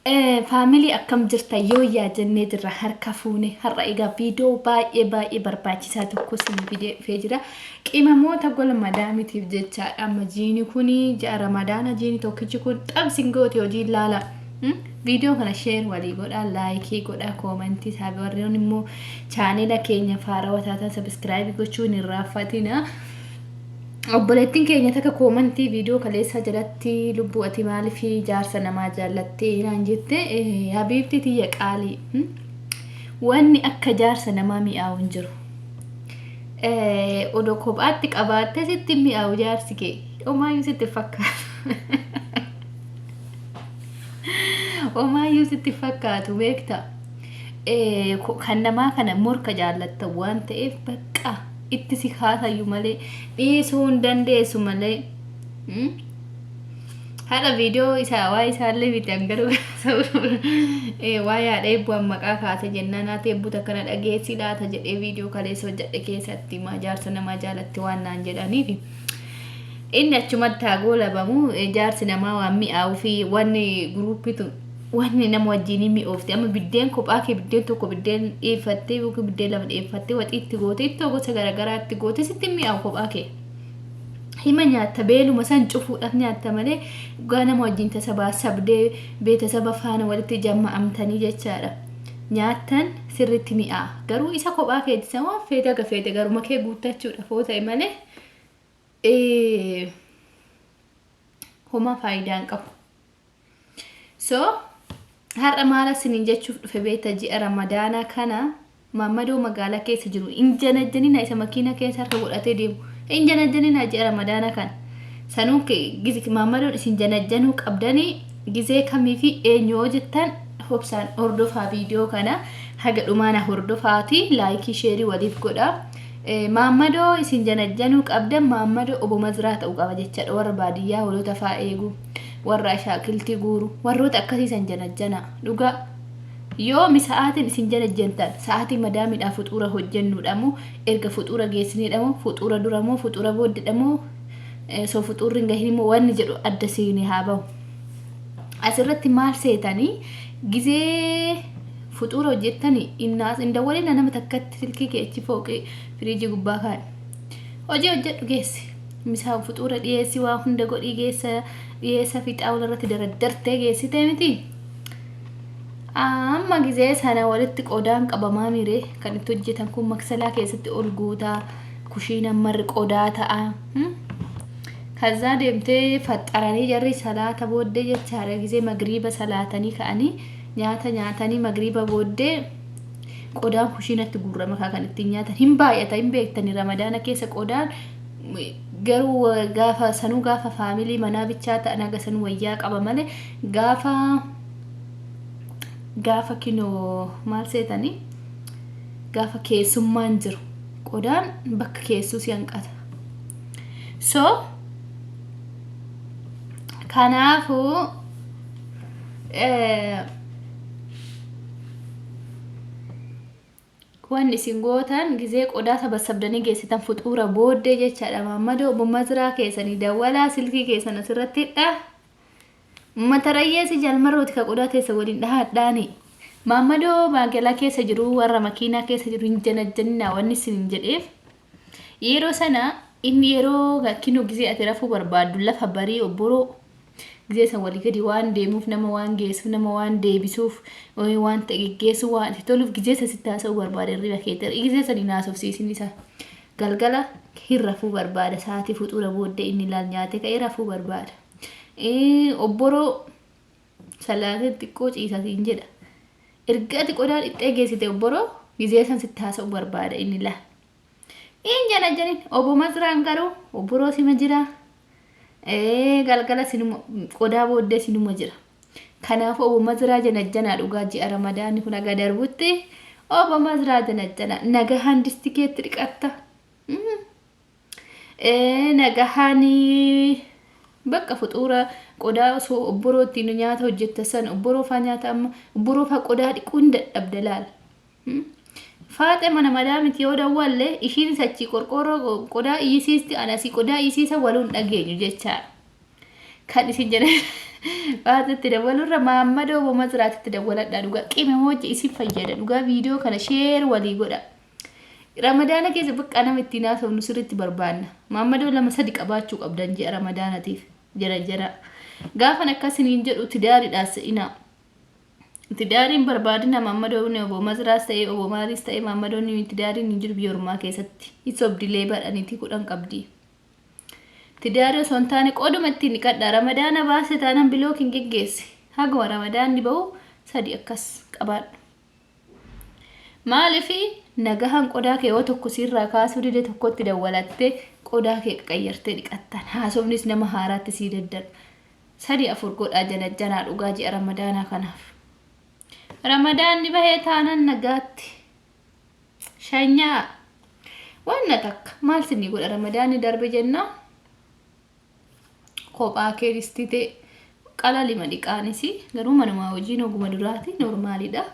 Faamilii akkam jirta yooyyaa jennee jirra harka fuune har'a egaa viidiyoo baay'ee baay'ee barbaachisaa tokko isin fidee dhufee jira. Qimamoota gola madaamitiif jechaadha. Amma jiini kun ji'a ramadaana jiini tokkichi kun xabsin goote hojii ilaala. Viidiyoo kana sheer walii godhaa, laayikii godhaa, koomantii isaa warreen immoo chaanela keenya faarawaa taatan sabiskiraayibii gochuun hin raaffatina. Obboleettiin keenya takka koomantii viidiyoo kaleessaa jalatti lubbuu ati maaliif jaarsa namaa jaallattee naan jette habiibtii tiyya qaalii wanni akka jaarsa namaa mi'aawu hin jiru. Odoo kophaatti qabaattee sitti hin mi'aawu jaarsi kee homaayyuu sitti fakkaatu. Homaayyuu sitti fakkaatu beektaa. Kan namaa kana morka jaallatta waan ta'eef bakka itti si kaasayyu malee dhiisuu hin dandeessu malee. Haadha viidiyoo isaa waa isaallee miti an garuu waa'ee haadha eebbuu an maqaa kaase jennaan haati eebbuu takka na dhageessi laata jedhee viidiyoo kaleessa hojjedhe keessatti maa jaarsa namaa jaalatti waan naan jedhaniif. Inni achumatti haa goolabamu jaarsi namaa waan mi'aawuu fi wanni guruuppitu wanni nama wajjin hin mi'oofte amma biddeen kophaa kee biddeen tokko biddeen dhiyeeffattee yookiin biddeen lama dhiyeeffattee waxii itti gootee ittoo gosa garaagaraa itti gootee sitti hin mi'aawu kophaa kee. Hima nyaatta beeluma san cufuudhaaf nyaatta malee dhugaa nama wajjin tasabaasabdee beetasaba faana walitti jamma'amtanii jechaadha. Nyaattan sirriitti mi'aa garuu isa kophaa keetti isa waan feete haga feete garuma kee guuttachuudhaaf yoo ta'e malee homaa faayidaa hin qabu. So har'a maal isiniin jechuuf dhufe beekta ji'a ramadaanaa kana maammadoo magaalaa keessa jiru hin janajjanina isa makiina keessa harka godhatee deemu hin janajjanina ji'a ramadaanaa kana sanuu maammadoon isin janajjanuu qabdanii gizee kamii fi eenyu yoo jettan hobsaan hordofaa viidiyoo kana haga dhumaana hordofaati laayikii sheerii waliif godha. Maammadoo isin janajjanuu qabdan maammadoo obbo Mazraa ta'uu qaba jechaadha warra baadiyyaa hoolota fa'aa eegu. Warra ashaakiltii guuru warroota akkasii san janajjanaa dhugaa yoomi sa'aatiin isin janajjantan sa'aatii madaamiidhaa fuxuura hojjennuudha moo erga fuxuura geessineedha moo fuxuura dura moo fuxuura booddedha moo osoo fuxuurri hin gahin immoo wanni jedhu adda siinii haa bahu. Asirratti maal seetanii gizee fuxuura hojjettanii innaas hin dawwalina nama takkatti silkii kee achi fooqii firiijii gubbaa kaa'i. Hojii hojjedhu geessi. Misaa fuxuura dhiyeessi waa hunda godhii geessa dhiyeessa fi xaawula irratti daraddartee geessitee miti. Amma gizee sana walitti qodaan qabamaa miire kan itti hojjetan kun maksalaa keessatti ol guutaa kushiinaan marri qodaa ta'a. Kazaa deemtee faxxaranii jarri salaata booddee jechaadha gizee magriiba salaatanii ka'anii nyaata nyaatanii magriiba booddee qodaan kushiinatti guurrama kaa kan ittiin nyaatan hin baay'ata hin beektani ramadaana keessa qodaan garuu gaafa sanuu gaafa faamilii manaa bichaa ta'an haga sanuu wayyaa qaba malee gaafa gaafa kinoo maal seetanii gaafa keessummaan jiru qodaan bakka keessuu si hanqata. So kanaafuu Wanni isin gootan gizee qodaa sabassabdanii geessitan fuxuura booddee jechaadha. Maammadoo obbo Mazraa keessanii dawwalaa silkii keessan asirratti hidhaa. Matarayyeesi jalmarrooti ka qodaa teessa waliin dhahadhaani. Maammadoo magaalaa keessa jiru warra makiinaa keessa jiru hin janajjaninaa wanni isin hin jedheef. Yeroo sana inni yeroo kinoo gizee ati rafuu barbaaddu lafa barii obboroo Gizee san walii gadi waan deemuuf nama waan geessuuf nama waan deebisuuf waan ta'e geggeessuu waan itti toluuf gizee san sitti haasa'uu barbaada hirriba keetti gizee san hin haasofsiisin isa galgala hin rafuu barbaada sa'aatii fuxuura booddee inni laal nyaatee ka'ee rafuu barbaada. Obboroo salaatee xiqqoo ciisa siin jedha. Erga ati qodaa dhixxee geessite obboroo gizee san sitti haasa'uu barbaada inni laal. Hin janajjanin obbo Mazraan garuu obboroo sima jira. Galgala sinuma qodaa booddee sinuma jira. Kanaafuu obbo Mazraa janajjanaa dhugaa ji'a Ramadaanni kun haga darbutti obbo Mazraa janajjanaa nagahaan disti keetti dhiqatta. Nagahaan bakka fuxuura qodaa osoo obboroo ittiin nyaata hojjetta san obboroo faa nyaata amma obboroo faa qodaa dhiquu hin dadhabda laala. Faaxe mana madaamiti yoo dawwalle ishiinis achii qorqoorroo qodaa iyyisiisti ani asii qodaa iyyisiisa waluun dhageenyu jechaadha. Kan isin jedhe baatutti dawwalurra Maammadoo Bomasraatitti dawwaladhaa dhugaa qimamoche isin fayyada dhugaa viidiyoo kana sheer walii godha. Ramadaana keessa bakka nama ittiin haasofnu sirriitti barbaanna. Maammadoo lama sadi qabaachuu qabdan ji'a Ramadaanatiif jara jara. Gaafan akkasiniin jedhu tidaariidhaas se'inaa. Tidaariin barbaadina Maammadoon obbo Mazraas ta'ee obbo Maaliis ta'ee Maammadoon tidaariin hin jiru biyya ormaa keessatti. Hin sobdi leebaadha niitii kudhan qabdi. Tidaari osoo hin taane qoduma ittiin dhiqadha. Ramadaana baase taanaan bilook hin geggeesse. Haguma Ramadaanni bahu sadi akkas qabaadhu. Maaliif nagahaan qodaa kee yoo tokko siirraa kaasuu dide tokkotti dawwalattee qodaa kee qaqayyartee dhiqattan. Haasofnis nama haaraatti sii daddarba. Sadi afur godhaa janajjanaa dhugaa ji'a Ramadaanaa kanaaf. Ramadaanni bahee taanan nagaatti. Shanyaa. Wanna takka maal sinii godha Ramadaanni darbe jennaa kophaa kee distii ta'e qalalima dhiqaanis garuu manumaa hojiin oguma duraati normaalidha.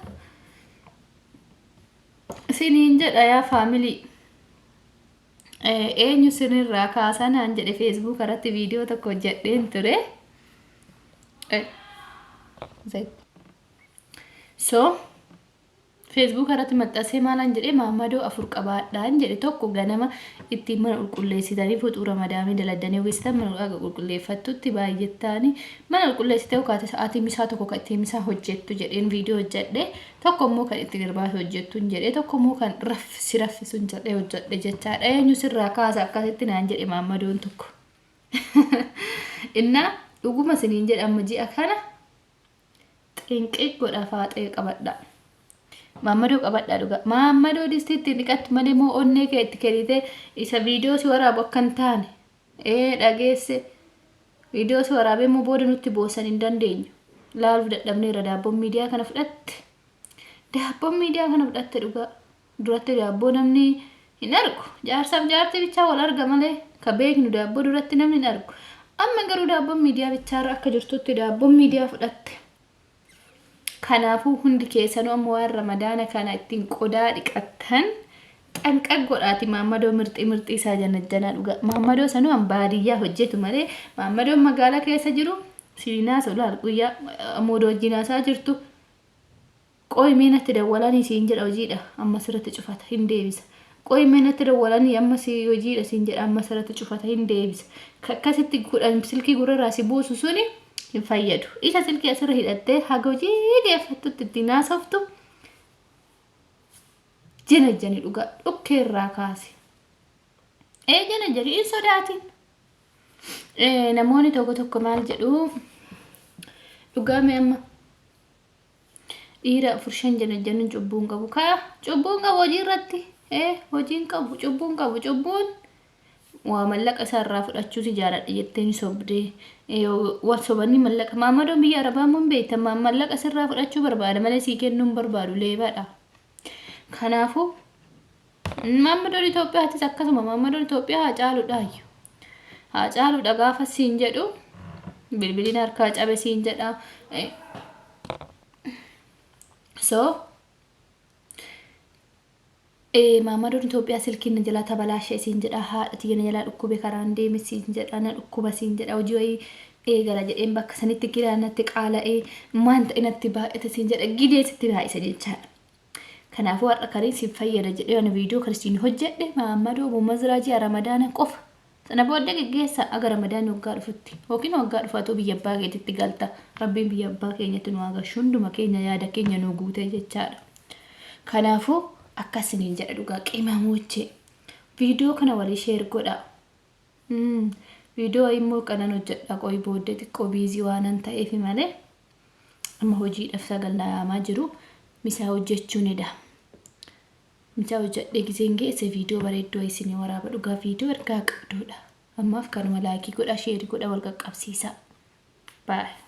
Siniin jedha yaa faamilii. Eenyu sinirraa kaasaa naan jedhe feesbuuk irratti viidiyoo tokko hojjedheen ture. So Facebook irratti maxxansee maalan jedhee maammadoo afur qabaadhaan jedhe tokko ganama ittiin mana qulqulleessitanii fuxuura madaamii daladdanii ogeessitan mana haga qulqulleeffattutti baay'attaanii mana qulqulleessitee okaate sa'aatii misaa tokko kan ittiin misaa hojjettu jedheen viidiyoo hojjedhe tokko immoo kan ittiin irbaata hojjettuun jedhee tokko immoo kan raffisi raffisuun jedhee hojjedhe jechaadha eenyu sirraa kaasa akkasitti naan jedhe maammadoon tokko. Innaa dhuguma isiniin jedha amma ji'a kana Xinqiq godha faaxee qabadha. Maammadoo qabadhaa dhugaa. Maammadoo distii ittiin dhiqattu malee moo onnee kee itti kennitee isa viidiyoo si waraabu akka hin taane. Ee dhageesse. Viidiyoo si waraabee immoo booda nutti boosan hin dandeenyu. Laaluuf dadhabneerra daabboon miidiyaa kana fudhatte. Daabboon miidiyaa kana fudhatte dhugaa. Duratti daabboo namni hin argu. Jaarsaaf jaartii bichaa wal arga malee ka beeknu daabboo duratti namni hin argu. Amma garuu daabboon miidiyaa bichaarra akka jirtutti daabboon miidiyaa fudhatte. Kanaafuu hundi keessanuu amma waan ramadaana kana ittiin qodaa dhiqattan xanqaq godhaati maammadoo mirxii mirxii isaa janajjanaa dhugaa. Maammadoo sanuu an baadiyyaa hojjetu malee maammadoon magaalaa keessa jiru siinaa solaal guyyaa moodoo wajjin haasaa jirtu Qoy mee natti dawwalanii siin jedha hojiidha amma sirratti cufata hin deebisa. Qoy mee natti dawwalanii amma si hojiidha siin jedha amma sirratti cufata hin deebisa. Ka akkasitti kudhan silkii gurrarraa si buusu suni hin fayyadu. Isa silkii asirra hidhattee haga hojii geeffattutti ittiin haasoftu jana jani dhugaa dhukkee irraa kaasi. Ee jana jani hin sodaatin. Namoonni tokko tokko maal jedhu dhugaa mee amma Dhiira afur shan janajjanuun cubbuu hin qabu. Kaa cubbuu hin qabu hojii irratti. Ee hojii hin qabu cubbuu hin qabu cubbuun waa mallaqa isaa irraa fudhachuu si jaaladha jettee ni sobdee. Wal sobanii mallaqa maammadoon biyya arabaa immoo hin beektan mallaqa sirraa fudhachuu barbaada malee sii kennuu hin barbaadu leebaadha. Kanaafuu maammadoon Itoophiyaattis akkasuma maammadoon Itoophiyaa haa caaluudhaayyu. Haa caaluudha gaafa siin jedhu bilbiliin harkaa cabe siin jedha. So maammadoon Itoophiyaa silkiin na jalaa tabalaashe siin jedha haadha tiyya na jalaa dhukkube karaan deeme siin jedha na dhukkuba siin jedha hojii wayii eegala jedheen bakka sanitti kiraan natti qaala'ee maan ta'e natti baay'ate siin jedha gidee sitti baay'isa jechaadha. Kanaafuu har'a kan isin fayyada jedhee ani viidiyoo kan isin hojjedhe Mahammadoo Bumazraa ji'a Ramadaana qofa. Sana booddee geggeessa aga Ramadaanni waggaa dhufutti yookiin waggaa dhufatuu biyya abbaa keetitti galta. Rabbiin biyya abbaa keenyatti nu haa gashu hunduma keenya yaada keenya nu guutee jechaadha. Kanaafuu akkasiniin jedha dhugaa qimamoochee. Viidiyoo kana walii sheer godhaa. Viidiyoo immoo kanan hojjedha qoy booddee xiqqoo biizii waanan ta'eef malee. Amma hojiidhaaf sagal na yaamaa jiru. Misaa hojjechuun eda. Misaa hojjedhee giseen geesse viidiyoo bareedduu isinii waraaba dhugaa viidiyoo ergaa qabduudha. Ammaaf kanuma laayikii godhaa sheerii godhaa wal qaqqabsiisaa. Baay'ee.